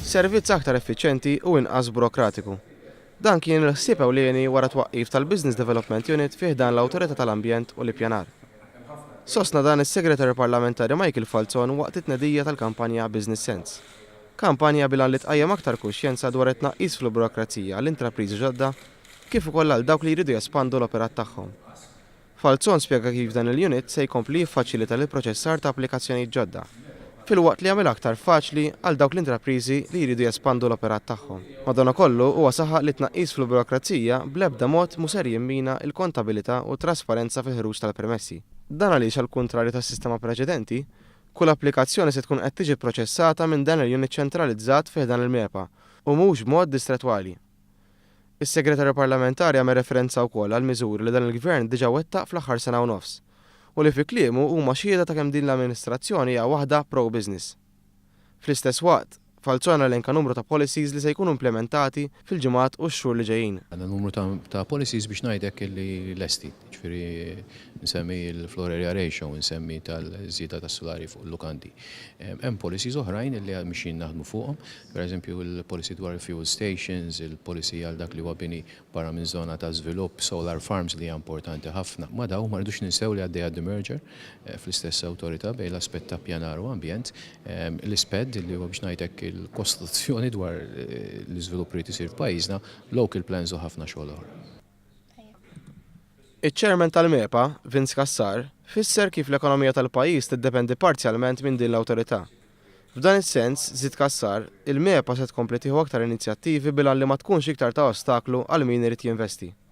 Servizz aktar effiċjenti u inqas burokratiku. Dan kien il-ħsieb ewlieni wara twaqqif tal-Business Development Unit fi ħdan l-Awtorità tal-Ambjent u l-Ippjanar. Sostna dan is-Segretarju Parlamentari Michael Falzon waqt it-tnedija tal-kampanja Business Sense. Kampanja bil-għan li tqajjem aktar kuxjenza dwar it-tnaqqis fil-burokrazija għall-intrapriżi ġodda kif ukoll għal dawk li jridu jespandu l-operat tagħhom. Falzon spjega kif dan il-unit se jkompli jiffaċilita l-ipproċessar ta' applikazzjonijiet ġodda, filwaqt li jagħmel aktar faċli għal dawk l-intrapriżi li jridu jespandu l-operat tagħhom. Madankollu huwa saħaq li tnaqqis fil-burokrazija bl-ebda mod mhu ser jimmina l-kontabilità u t-trasparenza fil-ħruġ tal-permessi. Dan għaliex għall-kuntrarju tas-sistema preċedenti, kull applikazzjoni se tkun qed tiġi pproċessata minn dan il-unit ċentralizzat fi ħdan il-MEPA u mhux b'mod distrettwali. Is-Segretarju Parlamentari għamel referenza wkoll għal miżuri li dan il-Gvern diġà wettaq fl-aħħar sena u nofs u li fi kliemu huma xhieda ta' kemm din l-amministrazzjoni hija waħda pro-business. Fl-istess waqt, Falzon elenka numru ta' policies li se jkunu implimentati fil-ġimgħat u x-xhur li ġejjin. Għandna numru ta' policies biex ngħidlek li lesti, ġifieri nsemmi l-floor area ratio, nsemmi tal-żieda tas-sulari fuq il-lukandi. Hemm policies oħrajn li mixjin naħdmu fuqhom, per eżempju il-policy dwar il-fuel stations, il-policy għal dak li huwa bini barra minn zona ta' żvilupp, solar farms li hija importanti ħafna. Ma daw ma rridux ninsew li għaddejja merger fl-istess awtorità bejn l-aspett ta' pjanar u ambjent, l-isped li huwa biex ngħidlek il-kostruzzjoni dwar l-iżvilupp li isir f'pajjiżna, local plans u ħafna xogħol oħra. Iċ-chairman tal-MEPA, Vince Cassar, fisser kif l-ekonomija tal-pajjiż tiddependi parzjalment minn din l-awtorità. F'dan is-sens, żied Cassar, il-MEPA se tkompli tieħu aktar inizjattivi bil li ma tkunx iktar ta' ostaklu għal min irid jinvesti.